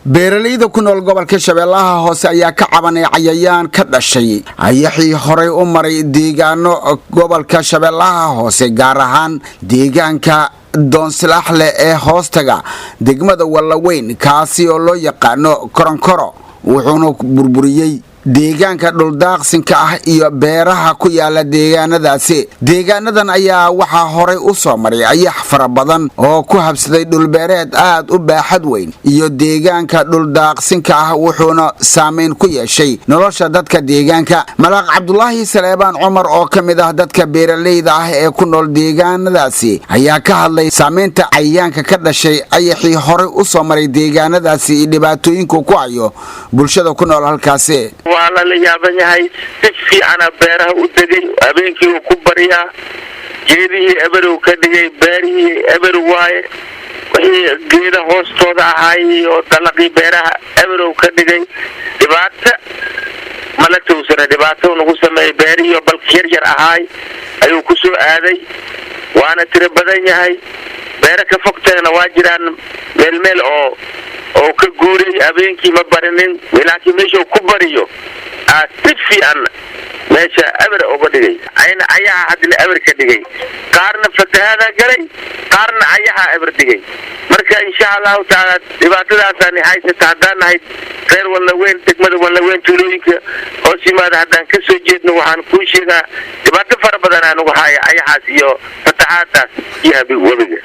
Beeralayda ku nool gobolka Shabeellaha Hoose ayaa ka cabanay cayayaan ka dhashay ayaxii horay u maray deegaano gobolka Shabeellaha Hoose, gaar ahaan deegaanka Doonsilaaxle ee hoostaga degmada Wallaweyn, kaasi oo loo yaqaano koronkoro, wuxuuna burburiyey deegaanka dhuldaaqsinka ah iyo beeraha ku yaala deegaanadaasi. Deegaanadan ayaa waxaa horay u soo maray ayax fara badan oo ku habsaday dhulbeereed aad u baaxad weyn iyo deegaanka dhuldaaqsinka ah, wuxuuna saamayn ku yeeshay nolosha dadka deegaanka. Malaaq Cabdulaahi Saleebaan Cumar oo ka mid ah dadka beeralayda ah ee ku nool deegaanadaasi ayaa ka hadlay saamaynta cayayaanka ka dhashay ayaxii horay u soo maray deegaanadaasi iyo dhibaatooyinku ku hayo bulshada ku nool halkaasi. Waa lala yaaban yahay. Si fiicana beeraha u degay, habeenkii uu ku baryaa, geedihii eberow ka dhigay, beerihii eber waaye, wixii geeda hoostooda ahaay oo dalaqii beeraha eberow ka dhigay. Dhibaato mala towsana, dhibaato nagu sameeyay. Beerihii oo balka yar yar ahaay ayuu ku soo aaday, waana tiro badan yahay. Beero ka fogtagna waa jiraan, meel meel oo ka guuray. Habeenkii ma barinin, laakiin meesha ku bariyo aa si fiican meesha eber uga dhigay. Ayna ayaha haddana eber ka dhigay, qaarna fatahaada galay, qaarna ayaha eber dhigay. Marka insha Allahu tacaala dhibaatadaasaan haysata haddaan nahay reer Wallaweyn, degmada Wallaweyn, tuulooyinka hoos yimaada haddaan ka soo jeedno. Waxaan kuu sheegaa dhibaato fara badan aan uga haya ayaxaas iyo fatahaadaas iyo webiga.